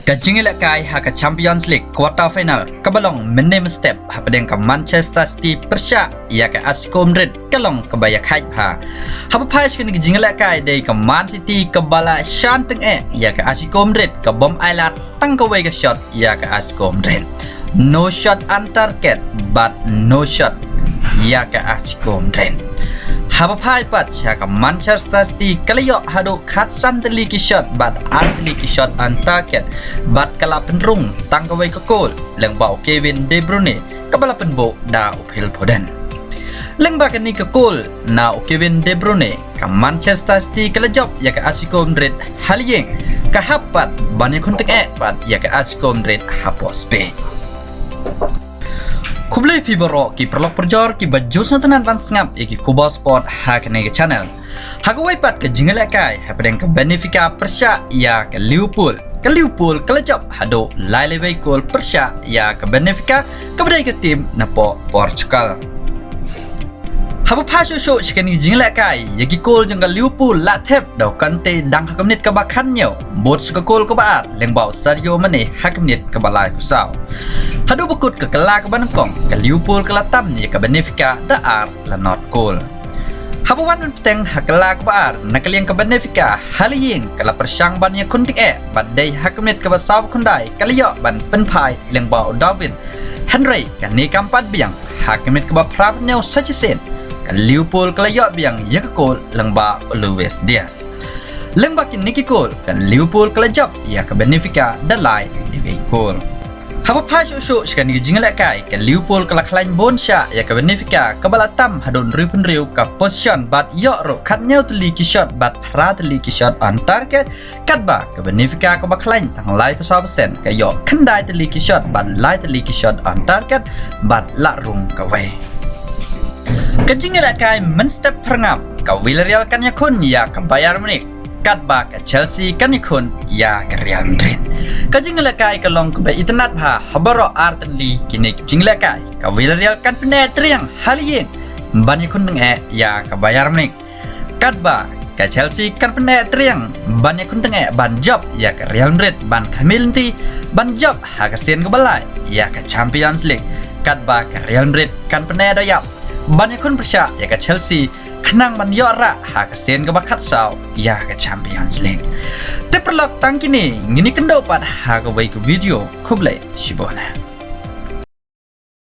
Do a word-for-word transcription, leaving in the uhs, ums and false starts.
Ka jingïalehkai ha ka Champions League quarter final kaba long mynne mynstep hapdeng ka Manchester City pyrshah ïa ka Atletico Madrid ka long kaba ïakhaid bha. Haba phai sha kane ka jingïalehkai dei ka Man City kaba la shan tyngeh ïa ka Atletico Madrid, ka bym ailad tang kawei ka shot ïa ka Atletico Madrid. No shot on target bad no shot ïa ka Atletico Madrid. Haba phai pat sha ka Manchester City ka la ïoh haduh khatsan tylli ki shot bad ar tylli ki shot on target bad ka la pynrung tang kawei ka kol lyngba u Kevin De Bruyne kaba la pynbuh da u Phil Foden. Lyngba kane ka kol na u Kevin De Bruyne, ka Manchester City ka la jop ïa ka Atletico Madrid ha la ïing, ka hap pat ban ïakhun tyngeh pat ïa ka Atletico Madrid hapoh Spain. Khublei phi baroh ki paralok parajor kiba ju sngewtynnat ban sngap ïa ki khubor sport ha kane ka channel. Ha kawei pat ka jingïalehkai hapdeng ka Benfica pyrshah ïa ka Liverpool, ka Liverpool ka la jop haduh lai lai wei kol pyrshah ïa ka Benfica kaba dei ka team napoh Portugal. Haba phai shuh shuh sha kane ka jingïalehkai, ïa ki kol jong ka Liverpool la thep da u Kante dang ha ka minit kaba khathynñiew, bud sha ka kol kaba ar lyngba u Sadio Mane ha ka minit kaba laiphew saw. Haduh ba kut ka kylla kaba nyngkong, ka Liverpool ka la tam ïa ka Benfica da ar la nod kol. Haba wan ban bteng ha ka kylla kaba ar na ka liang ka Benfica ha la ïing, ka la pyrshang ban ïakhun tyngeh bad dei ha ka minit kaba sawphew khyndai ka la ïoh ban pynphai lyngba u Darwin, hynrei kane kam pat biang. Ha ka minit kaba phraphew hynñiew sa shisien, ka Liverpool ka la ïoh biang ïa ka kol lyngba u Luis Diaz. Lyngba kine ki kol, ka Liverpool ka la jop ïa ka Benfica da lai dei wei kol. Haba phai shuh shuh sha kane ka jingïalehkai, ka Liverpool ka la khlaiñ bun shah ïa ka Benfica kaba la tam haduh hynriewphew hynriew ka position bad ïoh ruh khathynñiew tylli ki shot bad phra tylli ki shot on target, katba ka Benfica kaba khlaiñ tang laiphew saw percent ka ïoh khyndai tylli ki shot bad lai tylli ki shot on target bad la rung kawei. Ka jingïalehkai mynstep phyrngap, ka Villarreal kan ïakhun ïa ka Bayern Munich, katba ka Chelsea kan ïakhun ïa ka Real Madrid. Ka jingïalehkai ka long kaba itynnad bha ha baroh ar tylli kine ki jingïalehkai. Ka Villarreal kan pyneh triang ha la ïing ban ïakhun tyngeh ïa ka Bayern Munich, katba ka Chelsea kan pyneh triang ban ïakhun tyngeh ban jop ïa ka Real Madrid ban khmih lynti ban jop ha ka sien kaba lai ïa ka Champions League, katba ka Real Madrid kan pyneh da ïap ban ïakhun pyrshah ïa ka Chelsea khnang ban ïoh rah ha ka sien kaba khatsaw ïa ka Champions League. Te paralok, tang kine ngin ïakynduh pat ha kawei ka video. Khublei shibun.